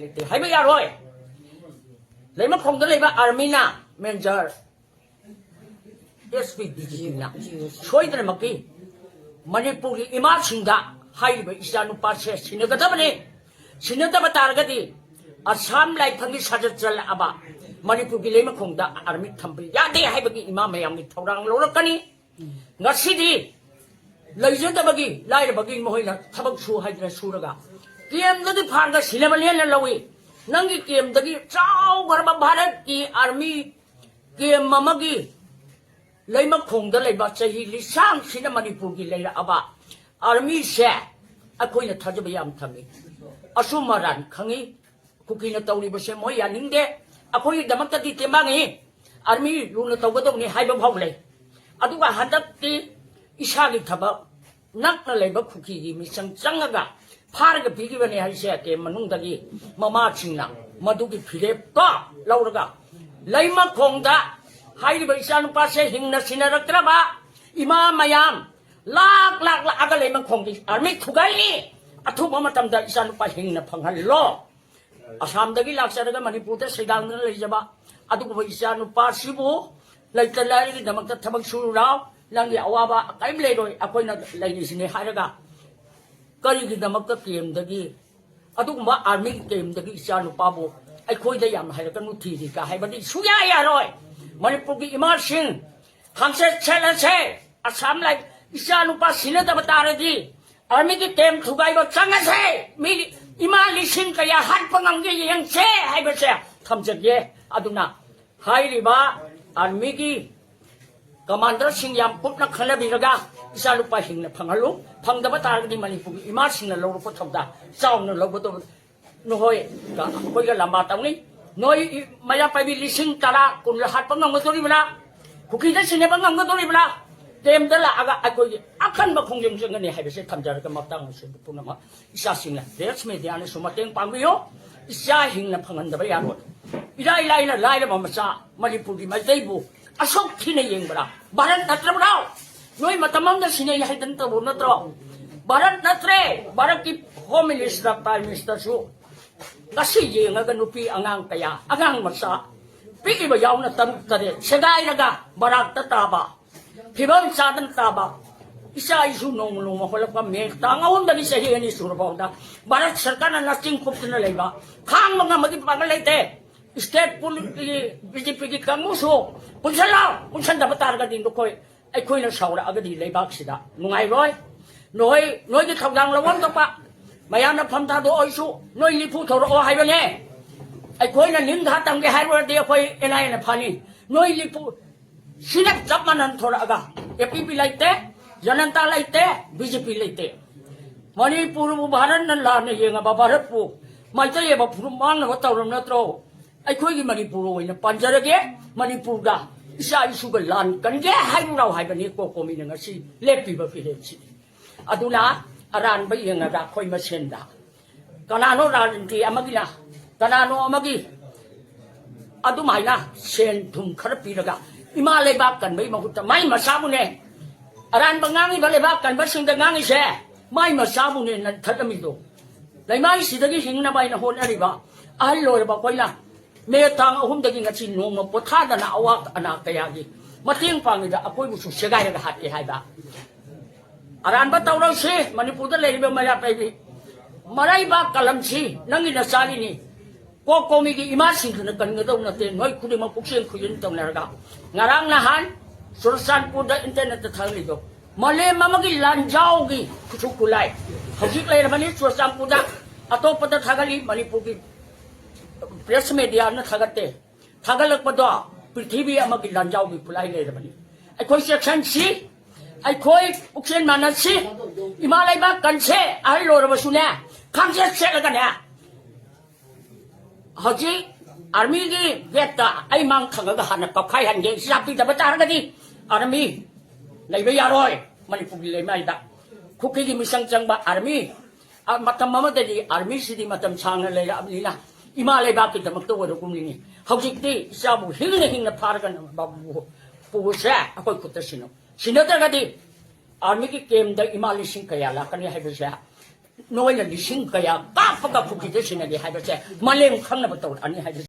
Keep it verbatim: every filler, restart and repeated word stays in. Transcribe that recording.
ꯂꯩꯇꯦ ꯍꯥꯏꯕ ꯌꯥꯔꯣꯏ꯫ ꯂꯩꯃꯈꯣꯡꯗ ꯂꯩꯕ ꯑꯥꯔꯃꯤꯅ, major, S P, D G ꯄꯤꯅ ꯁꯣꯏꯗꯅꯃꯛꯀꯤ ꯃꯅꯤꯄꯨꯔꯒꯤ ꯏꯃꯥꯁꯤꯡꯗ ꯍꯥꯏꯔꯤꯕ ꯏꯆꯥꯅꯨꯄꯥꯁꯦ ꯁꯤꯟꯅꯒꯗꯕꯅꯤ꯫ ꯁꯤꯟꯅꯗꯕ ꯇꯥꯔꯒꯗꯤ ꯑꯁꯥꯝ ꯂꯥꯏꯐꯝꯒꯤ ꯁꯥꯖꯠ ꯆꯠꯂꯛꯑꯕ ꯃꯅꯤꯄꯨꯔꯒꯤ ꯂꯩꯃꯈꯣꯡꯗ ꯑꯥꯔꯃꯤ ꯊꯝꯕ ꯌꯥꯗꯦ ꯍꯥꯏꯕꯒꯤ ꯏꯃꯥ ꯃꯌꯥꯝꯒꯤ ꯊꯧꯔꯥꯡ ꯂꯧꯔꯛꯀꯅꯤ꯫ ꯉꯁꯤꯗꯤ ꯂꯩꯖꯗꯕꯒꯤ, ꯂꯥꯏꯔꯕꯒꯤ ꯃꯈꯣꯏꯅ ꯊꯕꯛ ꯁꯨ ꯍꯥꯏꯗꯅ ꯁꯨꯔꯒ ꯀꯦꯝꯗꯗꯤ ꯐꯥꯔꯒ ꯁꯤꯟꯅꯕ ꯂꯦꯟꯅ ꯂꯧꯏ꯫ ꯅꯪꯒꯤ ꯀꯦꯝꯗꯒꯤ ꯆꯥꯎꯈ꯭ꯔꯕ ꯚꯥꯔꯠꯀꯤ ꯑꯥꯔꯃꯤ ꯀꯦꯝ ꯑꯃꯒꯤ ꯂꯩꯃꯈꯣꯡꯗ ꯂꯩꯕ ꯆꯍꯤ ꯂꯤꯁꯥꯡꯁꯤꯅ ꯃꯅꯤꯄꯨꯔꯒꯤ ꯂꯩꯔꯛꯑꯕ ꯑꯥꯔꯃꯤꯁꯦ ꯑꯩꯈꯣꯏꯅ ꯊꯥꯖꯕ ꯌꯥꯝ ꯊꯝꯃꯤ꯫ ꯑꯆꯨꯝ ꯑꯔꯥꯟ ꯈꯪꯉꯤ꯫ ꯀꯨꯀꯤꯅ ꯇꯧꯔꯤꯕꯁꯦ ꯃꯣꯏ ꯌꯥꯅꯤꯡꯗꯦ꯫ ꯑꯩꯈꯣꯏꯒꯤꯗꯃꯛꯇꯗꯤ ꯇꯦꯡꯕꯥꯡꯉꯤ, ꯑꯥꯔꯃꯤ ꯂꯨꯅ ꯇꯧꯒꯗꯧꯅꯤ ꯍꯥꯏꯕ ꯐꯥꯎ ꯂꯩ꯫ ꯑꯗꯨꯒ ꯍꯟꯗꯛꯇꯤ ꯏꯁꯥꯒꯤ ꯊꯕꯛ ꯅꯛꯅ ꯂꯩꯕ ꯀꯨꯀꯤꯒꯤ ꯃꯤꯆꯪ ꯆꯪꯉꯒ ꯐꯥꯔꯒ ꯄꯤꯈꯤꯕꯅꯤ ꯍꯥꯏꯁꯦ ꯀꯦꯝ ꯃꯅꯨꯡꯗꯒꯤ ꯃꯃꯥꯁꯤꯡꯅ ꯃꯗꯨꯒꯤ ꯐꯤꯔꯦꯞꯇꯣ ꯂꯧꯔꯒ ꯂꯩꯃꯈꯣꯡꯗ ꯍꯥꯏꯔꯤꯕ ꯏꯆꯥꯅꯨꯄꯥꯁꯦ ꯍꯤꯡꯅ ꯁꯤꯟꯅꯔꯛꯇ꯭ꯔꯕ ꯏꯃꯥ ꯃꯌꯥꯝ ꯂꯥꯛ ꯂꯥꯛ ꯂꯥꯛꯑꯒ ꯂꯩꯃꯈꯣꯡꯒꯤ ꯑꯥꯔꯃꯤ ꯊꯨꯒꯥꯏꯅꯤ꯫ ꯑꯊꯨꯕ ꯃꯇꯝꯗ ꯏꯆꯥꯅꯨꯄꯥ ꯍꯤꯡꯅ ꯐꯪꯍꯜꯂꯣ꯫ ꯑꯁꯥꯝꯗꯒꯤ ꯂꯥꯛꯆꯔꯒ ꯃꯅꯤꯄꯨꯔꯗ ꯁꯩꯗꯥꯡꯗꯨꯅ ꯂꯩꯖꯕ ꯑꯗꯨꯒꯨꯝꯕ ꯏꯆꯥ ꯅꯨꯄꯥꯁꯤꯕꯨ ꯂꯩꯇ ꯂꯥꯏꯔꯒꯤꯗꯃꯛꯇ ꯊꯕꯛ ꯁꯨꯔꯨ ꯂꯥꯎ, ꯅꯪꯒꯤ ꯑꯋꯥꯕ ꯀꯔꯤꯝ ꯂꯩꯔꯣꯏ, ꯑꯩꯈꯣꯏꯅ ꯂꯩꯔꯤꯁꯤꯅꯤ ꯍꯥꯏꯔꯒ ꯀꯔꯤꯒꯤꯗꯃꯛꯇ ꯀꯦꯝꯗꯒꯤ, ꯑꯗꯨꯒꯨꯝꯕ ꯑꯥꯔꯃꯤꯒꯤ ꯀꯦꯝꯗꯒꯤ ꯏꯆꯥ ꯅꯨꯄꯥꯕꯨ ꯑꯩꯈꯣꯏꯗ ꯌꯥꯝ ꯍꯥꯏꯔꯛꯀꯅꯨ ꯊꯤꯔꯤ ꯀ ꯍꯥꯏꯕꯗꯤ ꯁꯨꯡꯌꯥ ꯌꯥꯔꯣꯏ꯫ ꯃꯅꯤꯄꯨꯔꯒꯤ ꯏꯃꯥꯁꯤꯡ ꯈꯪꯆꯦꯠ ꯆꯦꯠꯂꯁꯦ꯫ ꯑꯁꯥꯝ ꯂꯥꯏ ꯏꯆꯥ ꯅꯨꯄꯥ ꯁꯤꯟꯅꯗꯕ ꯇꯥꯔꯗꯤ ꯑꯥꯔꯃꯤꯒꯤ ꯀꯦꯝ ꯊꯨꯒꯥꯏꯕ ꯆꯪꯉꯁꯦ꯫ ꯃꯤ ꯏꯃꯥ ꯂꯤꯁꯤꯡ ꯀꯌꯥ ꯍꯥꯠꯄ ꯉꯝꯒꯦ ꯌꯦꯡꯁꯦ ꯍꯥꯏꯕꯁꯦ ꯊꯝꯖꯒꯦ꯫ ꯑꯗꯨꯅ ꯍꯥꯏꯔꯤꯕ ꯑꯥꯔꯃꯤꯒꯤ ꯀꯃꯥꯟꯗꯔꯁꯤꯡ ꯌꯥꯝ ꯀꯨꯞꯅ ꯈꯟꯅꯕꯤꯔꯒ ꯏꯆꯥ ꯅꯨꯄꯥ ꯍꯤꯡꯅ ꯐꯪꯍꯜꯂꯨ꯫ ꯐꯪꯗꯕ ꯇꯥꯔꯒꯗꯤ ꯃꯅꯤꯄꯨꯔꯒꯤ ꯏꯃꯥꯁꯤꯡꯅ ꯂꯧꯔꯛꯄ ꯊꯧꯗꯥꯡ ꯆꯥꯎꯅ ꯂꯧꯒꯗꯧꯕ ꯅꯈꯣꯏꯒ ꯑꯩꯈꯣꯏꯒ ꯂꯝꯕꯥ ꯇꯧꯅꯤ꯫ ꯅꯣꯏ ꯃꯩꯔꯥ ꯄꯥꯏꯕꯤ ꯂꯤꯁꯤꯡ ꯇꯔꯥ, ꯀꯨꯟ ꯍꯥꯠꯄ ꯉꯝꯒꯗꯧꯔꯤꯕ꯭ꯔꯥ? ꯀꯨꯀꯤꯗ ꯁꯤꯟꯅꯕ ꯉꯝꯒꯗꯧꯔꯤꯕ꯭ꯔꯥ? ꯀꯦꯝꯗ ꯂꯥꯛꯑꯒ ꯑꯩꯈꯣꯏꯒꯤ ꯑꯀꯟꯕ ꯈꯣꯡꯖꯪ ꯆꯪꯒꯅꯤ ꯍꯥꯏꯕꯁꯦ ꯊꯝꯖꯔꯒ ꯃꯇꯥꯡ ꯑꯁꯤꯗ ꯄꯨꯝꯅꯃꯛ ꯏꯆꯥꯁꯤꯡꯅ ꯄ꯭ꯔꯦꯁ ꯃꯦꯗꯤꯌꯥꯅꯁꯨ ꯃꯇꯦꯡ ꯄꯥꯡꯕꯤꯌꯨ꯫ ꯏꯆꯥ ꯍꯤꯡꯅ ꯐꯪꯍꯟꯗꯕ ꯌꯥꯔꯣꯏ꯫ ꯏꯔꯥꯏ ꯂꯥꯏꯅ ꯂꯥꯏꯔꯕ ꯃꯆꯥ ꯃꯅꯤꯄꯨꯔꯒꯤ ꯃꯩꯇꯩꯕꯨ ꯑꯁꯨꯛ ꯊꯤꯅ ꯌꯦꯡꯕ꯭ꯔꯥ? ꯚꯥꯔꯠ ꯅꯠꯇ꯭ꯔꯕ꯭ꯔꯣ? ꯅꯣꯏ ꯃꯇꯝ ꯑꯃꯗ ꯁꯤꯟꯅꯩ ꯍꯥꯏꯗꯅ ꯇꯧꯕ ꯅꯠꯇ꯭ꯔꯣ? ꯚꯥꯔꯠ ꯅꯠꯇ꯭ꯔꯦ꯫ ꯚꯥꯔꯠꯀꯤ ꯍꯣꯝ ꯃꯤꯅꯤꯁꯇꯔ, ꯄ꯭ꯔꯥꯏꯝ ꯃꯤꯅꯤꯁꯇꯔꯁꯨ ꯉꯁꯤ ꯌꯦꯡꯉꯒ ꯅꯨꯄꯤ ꯑꯉꯥꯡ ꯀꯌꯥ, ꯑꯉꯥꯡ ꯃꯆꯥ ꯄꯤꯛꯏꯕ ꯌꯥꯎꯅ ꯇꯔꯨꯛ ꯇꯔꯦꯠ ꯁꯦꯒꯥꯏꯔꯒ ꯕꯔꯥꯛꯇ ꯇꯥꯕ, ꯐꯤꯕꯝ ꯆꯥꯗꯅ ꯇꯥꯕ ꯏꯆꯥ ꯏꯁꯨ ꯅꯣꯡꯃ ꯅꯣꯡꯃ ꯍꯣꯠꯂꯛꯄ꯫ ꯃꯦ ꯇꯥꯡ ꯑꯍꯨꯝꯗꯒꯤ ꯆꯍꯤ ꯑꯅꯤ ꯁꯨꯔꯐꯥꯎꯗ ꯚꯥꯔꯠ ꯁꯔꯀꯥꯔꯅ ꯅꯆꯤꯡ ꯈꯨꯞꯇꯨꯅ ꯂꯩꯕ, ꯈꯥꯡꯕ ꯉꯝꯕꯒꯤ ꯄꯥꯡꯒꯜ ꯂꯩꯇꯦ꯫ ꯁ꯭ꯇꯦꯠ ꯄꯨꯂꯤ-, ꯕꯤ ꯖꯦ ꯄꯤꯒꯤ ꯀꯥꯡꯕꯨꯁꯨ ꯄꯨꯟꯁꯜꯂꯣ, ꯄꯨꯟꯁꯟꯗꯕ ꯇꯥꯔꯒꯗꯤ ꯅꯈꯣꯏ, ꯑꯩꯈꯣꯏꯅ ꯁꯥꯎꯔꯛꯑꯒꯗꯤ ꯂꯩꯕꯥꯛꯁꯤꯗ ꯅꯨꯡꯉꯥꯏꯔꯣꯏ꯫ ꯅꯣꯏ, ꯅꯣꯏꯒꯤ ꯊꯧꯗꯥꯡ ꯂꯧꯐꯝ ꯊꯣꯛꯄ ꯃꯌꯥꯝꯅ ꯐꯝ ꯊꯥꯗꯣꯛꯑꯣꯏꯁꯨ ꯅꯣꯏ ꯂꯤꯐꯨ ꯊꯣꯔꯛꯑꯣ ꯍꯥꯏꯕꯅꯦ꯫ ꯑꯩꯈꯣꯏꯅ ꯅꯤꯡꯊꯥ ꯇꯝꯒꯦ ꯍꯥꯏꯔꯨꯔꯗꯤ ꯑꯩꯈꯣꯏ ꯑꯦꯟ ꯑꯥꯏ ꯑꯦꯅ ꯐꯥꯅꯤ꯫ ꯅꯣꯏ ꯂꯤꯐꯨ ꯁꯤꯅ ꯆꯞ ꯃꯥꯟꯅꯅ ꯊꯣꯔꯛꯑꯒ ꯑꯦ ꯄꯤ ꯄꯤ ꯂꯩꯇꯦ, ꯖꯅꯟꯇ ꯂꯩꯇꯦ, ꯕꯤ ꯖꯦ ꯄꯤ ꯂꯩꯇꯦ꯫ ꯃꯅꯤꯄꯨꯔꯕꯨ ꯚꯥꯔꯠꯅ ꯂꯥꯟꯅ ꯌꯦꯡꯉꯕ, ꯚꯥꯔꯠꯄꯨ ꯃꯩꯇꯩ ꯑꯃ ꯐꯨꯔꯨꯞ ꯃꯥꯡꯅꯕ ꯇꯧꯔꯕ ꯅꯠꯇ꯭ꯔꯣ? ꯑꯩꯈꯣꯏꯒꯤ ꯃꯅꯤꯄꯨꯔ ꯑꯣꯏꯅ ꯄꯥꯟꯖꯔꯒꯦ꯫ ꯃꯅꯤꯄꯨꯔꯗ ꯏꯆꯥ ꯏꯁꯨꯒ ꯂꯥꯟ ꯀꯟꯒꯦ ꯍꯥꯏꯔꯨꯔꯥꯎ ꯍꯥꯏꯕꯅꯤ ꯀꯣꯀꯣꯃꯤꯅ ꯉꯁꯤ ꯂꯦꯞꯄꯤꯕ ꯐꯤꯔꯦꯞꯁꯤꯗꯤ꯫ ꯑꯗꯨꯅ ꯑꯔꯥꯟꯕ ꯌꯦꯡꯉꯒ ꯑꯩꯈꯣꯏ ꯃꯁꯦꯟꯗ ꯀꯅꯥꯅꯣ ꯔꯥꯖꯅꯤꯇꯤ ꯑꯃꯒꯤꯅ, ꯀꯅꯥꯅꯣ ꯑꯃꯒꯤ ꯑꯗꯨꯃꯥꯏꯅ ꯁꯦꯟ ꯊꯨꯝ ꯈꯔ ꯄꯤꯔꯒ ꯏꯃꯥ ꯂꯩꯕꯥꯛ ꯀꯟꯕꯒꯤ ꯃꯍꯨꯠꯇ ꯃꯥꯏ ꯃꯆꯥꯕꯨꯅꯦ, ꯑꯔꯥꯟꯕ ꯉꯥꯡꯉꯤꯕ ꯂꯩꯕꯥꯛ ꯀꯟꯕꯁꯤꯡꯗ ꯉꯥꯡꯉꯤꯁꯦ, ꯃꯥꯏ ꯃꯆꯥꯕꯨꯅꯦ ꯅꯟꯊꯠꯂꯝꯃꯤꯗꯣ꯫ ꯂꯩꯃꯥꯏꯁꯤꯗꯒꯤ ꯍꯤꯡꯅꯕ ꯍꯥꯏꯅ ꯍꯣꯠꯅꯔꯤꯕ ꯑꯍꯜ ꯑꯣꯏꯔꯕ ꯑꯩꯈꯣꯏꯅ ꯃꯦ ꯇꯥꯡ ꯑꯍꯨꯝꯗꯒꯤ ꯉꯁꯤ ꯅꯣꯡꯃ ꯄꯣꯊꯥꯗꯅ ꯑꯋꯥ ꯑꯅꯥ ꯀꯌꯥꯒꯤ ꯃꯇꯦꯡ ꯄꯥꯡꯉꯤꯗ ꯑꯩꯈꯣꯏꯕꯨꯁꯨ ꯁꯦꯒꯥꯏꯔꯒ ꯍꯥꯠꯀꯦ ꯍꯥꯏꯕ꯫ ꯑꯔꯥꯟꯕ ꯇꯧꯔꯧꯁꯤ꯫ ꯃꯅꯤꯄꯨꯔꯗ ꯂꯩꯔꯤꯕ ꯃꯩꯔꯥ ꯄꯥꯏꯕꯤ ꯃꯔꯩꯕꯥꯛ ꯀꯂꯝꯁꯤ ꯅꯪꯒꯤ ꯅꯆꯥꯒꯤꯅꯤ꯫ ꯀꯣꯛ ꯀꯣꯃꯤꯒꯤ ꯏꯃꯥꯁꯤꯡꯗꯨꯅ ꯀꯟꯒꯗꯧ ꯅꯠꯇꯦ꯫ ꯅꯣꯏ ꯈꯨꯗꯤꯡꯃꯛ ꯄꯨꯛꯆꯦꯟ ꯈꯨꯌꯦꯟ ꯇꯧꯅꯔꯒ ꯉꯔꯥꯡ ꯅꯍꯥꯟ ꯆꯨꯔꯆꯥꯟꯄꯨꯔꯗ ꯏꯟꯇꯔꯅꯦꯠꯇ ꯊꯥꯒꯠꯂꯤꯗꯣ ꯃꯥꯂꯦꯝ ꯑꯃꯒꯤ ꯂꯥꯟꯖꯥꯎꯒꯤ ꯈꯨꯠꯁꯨ ꯈꯨꯠꯂꯥꯏ ꯍꯧꯖꯤꯛ ꯂꯩꯔꯕꯅꯤ ꯆꯨꯔꯆꯥꯟꯄꯨꯔꯗ꯫ ꯑꯇꯣꯞꯄꯗ ꯊꯥꯒꯠꯂꯤ, ꯃꯅꯤꯄꯨꯔꯒꯤ ꯄ꯭ꯔꯦꯁ ꯃꯦꯗꯤꯌꯥꯅ ꯊꯥꯒꯠꯇꯦ꯫ ꯊꯥꯒꯠꯂꯛꯄꯗꯣ ꯄ꯭ꯔꯤꯊꯤꯕꯤ ꯑꯃꯒꯤ ꯂꯥꯟꯖꯥꯎꯒꯤ ꯈꯨꯠꯂꯥꯏ ꯂꯩꯔꯕꯅꯤ꯫ ꯑꯩꯈꯣꯏ ꯆꯦꯛꯁꯟꯁꯤ, ꯑꯩꯈꯣꯏ ꯄꯨꯛꯆꯦꯟ ꯃꯥꯟꯅꯁꯤ, ꯏꯃꯥ ꯂꯩꯕꯥꯛ ꯀꯟꯁꯦ꯫ ꯑꯍꯜ ꯑꯣꯏꯔꯕꯁꯨꯅꯦ, ꯈꯥꯡꯆꯦꯠ ꯁꯦꯠꯂꯒꯅꯦ, ꯍꯧꯖꯤꯛ ꯑꯥꯔꯃꯤꯒꯤ ꯒꯦꯠꯇ ꯑꯩ ꯃꯥꯡ ꯊꯪꯉꯒ ꯍꯥꯟꯅ ꯀꯞꯈꯥꯏꯍꯟꯒꯦ꯫ ꯏꯆꯥ ꯄꯤꯗꯕ ꯇꯥꯔꯒꯗꯤ ꯑꯥꯔꯃꯤ ꯂꯩꯕ ꯌꯥꯔꯣꯏ ꯃꯅꯤꯄꯨꯔꯒꯤ ꯂꯩꯃꯥꯏꯗ꯫ ꯈꯨꯀꯤꯒꯤ ꯃꯤꯆꯪ ꯆꯪꯕ ꯑꯥꯔꯃꯤ, ꯑ, ꯃꯇꯝ ꯑꯃꯗꯗꯤ ꯑꯥꯔꯃꯤꯁꯤꯗꯤ ꯃꯇꯝ ꯁꯥꯡꯅ ꯂꯩꯔꯛꯑꯕꯅꯤꯅ ꯏꯃꯥ ꯂꯩꯕꯥꯛꯀꯤꯗꯃꯛꯇ ꯑꯣꯏꯔꯒꯨꯝꯂꯤꯅꯤ꯫ ꯍꯧꯖꯤꯛꯇꯤ ꯏꯆꯥꯕꯨ ꯍꯤꯡꯅ ꯍꯤꯡꯅ ꯐꯥꯔꯒ ꯕꯥꯕꯨ ꯄꯨꯕꯁꯦ ꯑꯩꯈꯣꯏ ꯈꯨꯠꯇ ꯁꯤꯟꯅꯧ꯫ ꯁꯤꯟꯅꯗ꯭ꯔꯒꯗꯤ ꯑꯥꯔꯃꯤꯒꯤ ꯀꯦꯝꯗ ꯏꯃꯥ ꯂꯤꯁꯤꯡ ꯀꯌꯥ ꯂꯥꯛꯀꯅꯤ ꯍꯥꯏꯕꯁꯦ ꯅꯣꯏꯅ ꯂꯤꯁꯤꯡ ꯀꯌꯥ ꯀꯥꯞꯄꯒ ꯀꯨꯀꯤꯗ ꯁꯤꯟꯅꯒꯦ ꯍꯥꯏꯕꯁꯦ ꯃꯥꯂꯦꯝ ꯈꯪꯅꯕ ꯇꯧꯔꯛꯑꯅꯤ ꯍꯥꯏꯕꯁꯦ